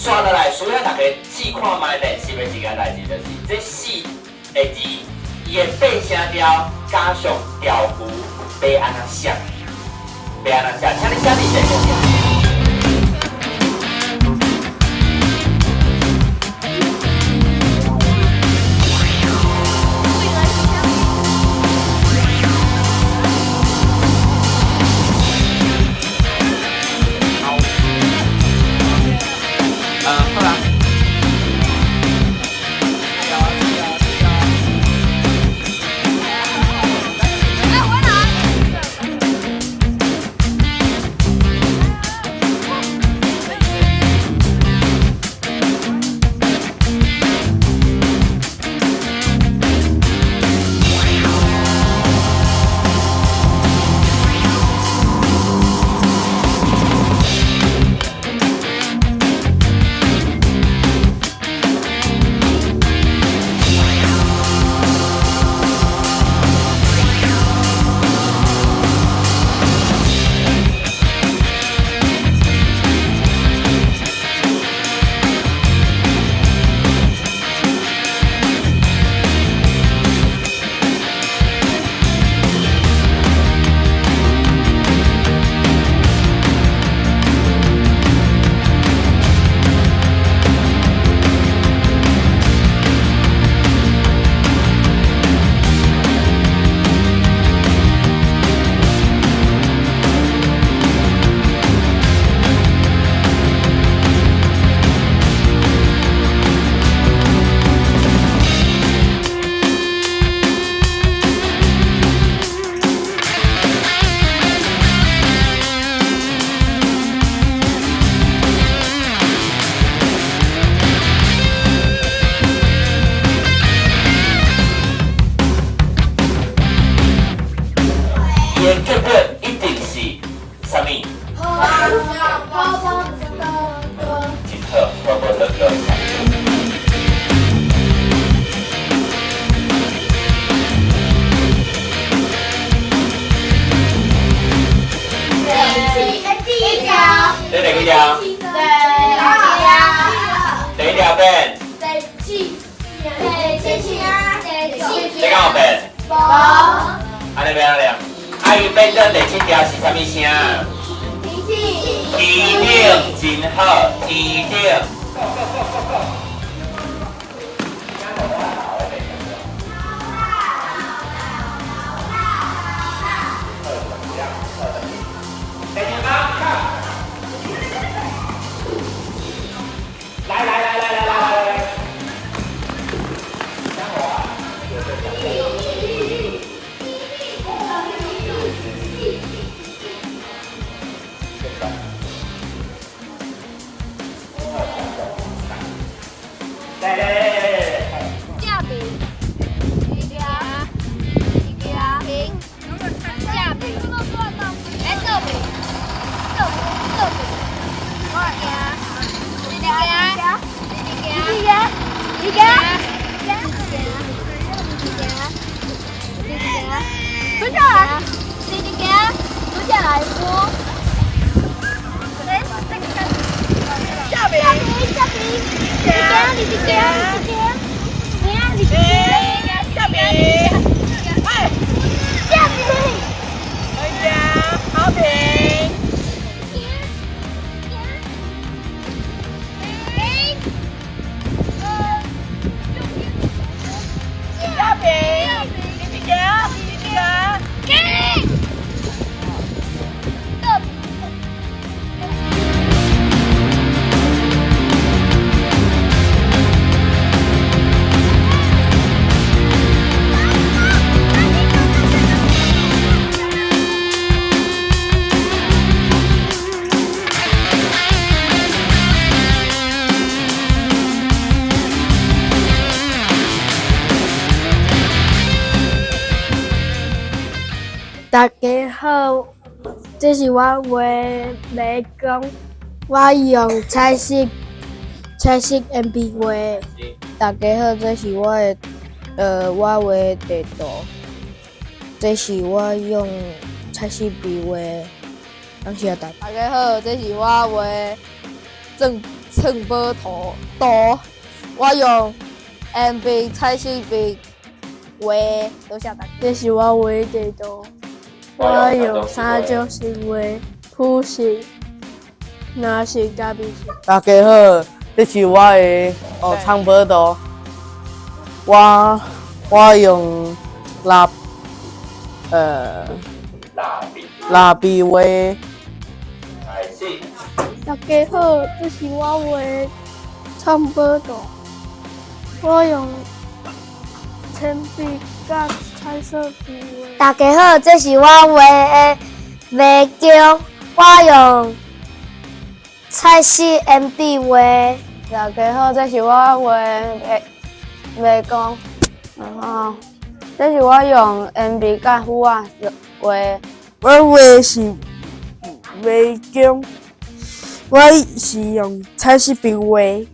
煞落來需要大家試看覓練習的一件代誌，就是這四个字，伊的變聲調加上調符欲按怎寫，欲按怎寫，請你寫佇這個。好啦。伊的結果一定是啥物？真好，好無得歌。這第幾條？第一條變。這敢有變？按呢欲按怎念？啊，伊變做第七條是啥物聲？天頂，真好，天頂。來來來來來來來來。來來來來來來。正平，一行，一行平，正平，哎，倒平，倒倒平，我行，一行，一行，一行，一行，一行，蹲下來，一行，蹲下來，五。下平，下平，一行，二行，二行，行，二行，下平，哎，下平，哎呀，好平。下平，一行，一行。大家好，這是我畫的迷宮，我用彩色鉛筆畫的。大家好，這是我的我畫的地圖，這是我用彩色筆畫的。感謝大家。大家好，這是我畫的鑽藏寶圖圖，我用鉛筆、彩色筆畫。多謝大家。這是我畫的地圖，我用三種色畫，膚色、藍色佮米色。大家好，這是我的哦藏寶圖。我用蠟蠟筆蠟筆畫。開始。大家好，這是我畫的藏寶圖，我用鉛筆佮彩色筆畫。大家好，這是我畫的迷宮，我用彩色鉛筆畫。大家好，這是我畫的迷宮，然後這是我用鉛筆佮筆仔畫。我畫是迷宮，我是用彩色筆畫。